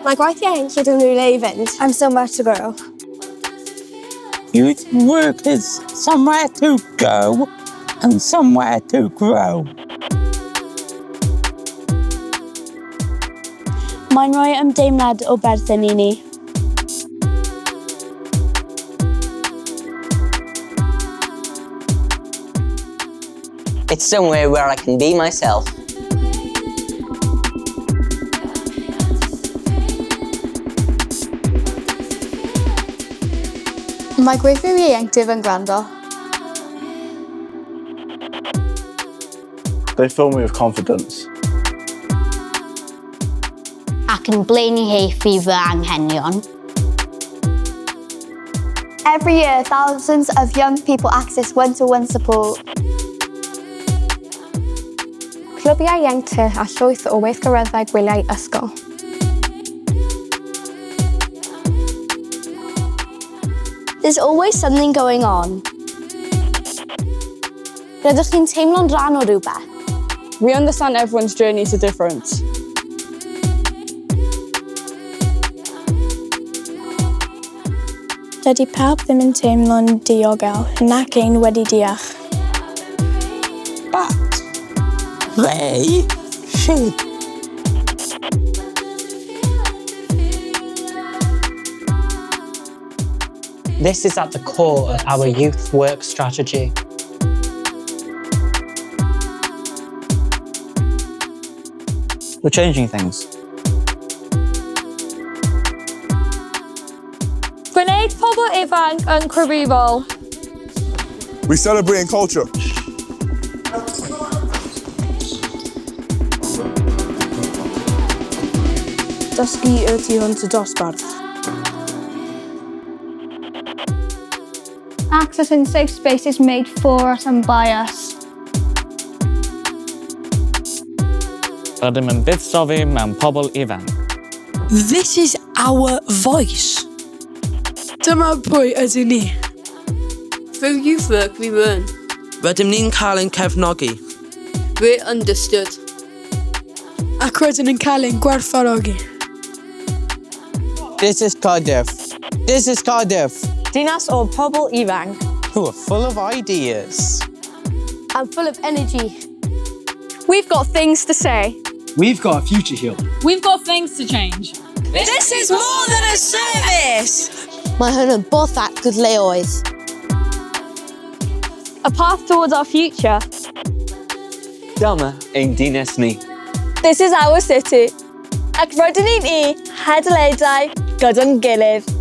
Mae gwaith ieuenctid yn rhywle i fynd. I'm somewhere to grow. Youth work is somewhere to go and somewhere to grow. Mae'n rhoi ymdeimlad o berthyn i ni. It's somewhere where I can be myself. Mae gweithwyr ieuenctid yn gwrando. They fill me with confidence. Ac yn blaenoriaethu fy anghenion. Every year, thousands of young people access one-to-one support. Clybiau ieuenctid a llwyth o weithgareddau gwyliau ysgol. There's always something going on. Rydych chi'n teimlo'n rhan o rhywbeth. We understand everyone's journeys are different. Dydy pawb ddim yn teimlo'n diogel, nac ein wedi deall. But they should. This is at the core of our youth work strategy. We're changing things. Gwneud pobl ifanc yn cyfrifol. We celebrate culture. Dysgu y tu hwnt y dosbarth. Access and safe spaces made for us and by us. Rydym yn buddsoddi mewn pobl ifanc. This is our voice. Dyma pwy ydyn ni. Through youth work we learn. Rydym ni'n cael ein cefnogi. We're understood. Ac rydyn ni'n cael ein gwerthfawrogi. This is Cardiff. This is Cardiff. Dinas o pobl ifanc. Who are full of ideas. And full of energy. We've got things to say. We've got a future here. We've got things to change. This is more than a service! Mae hwn yn borth at gyfleoedd. A path towards our future. Dyma ein dinas ni. This is our city. Ac rydyn ni'n ei hadeiladau gyda'n gilydd.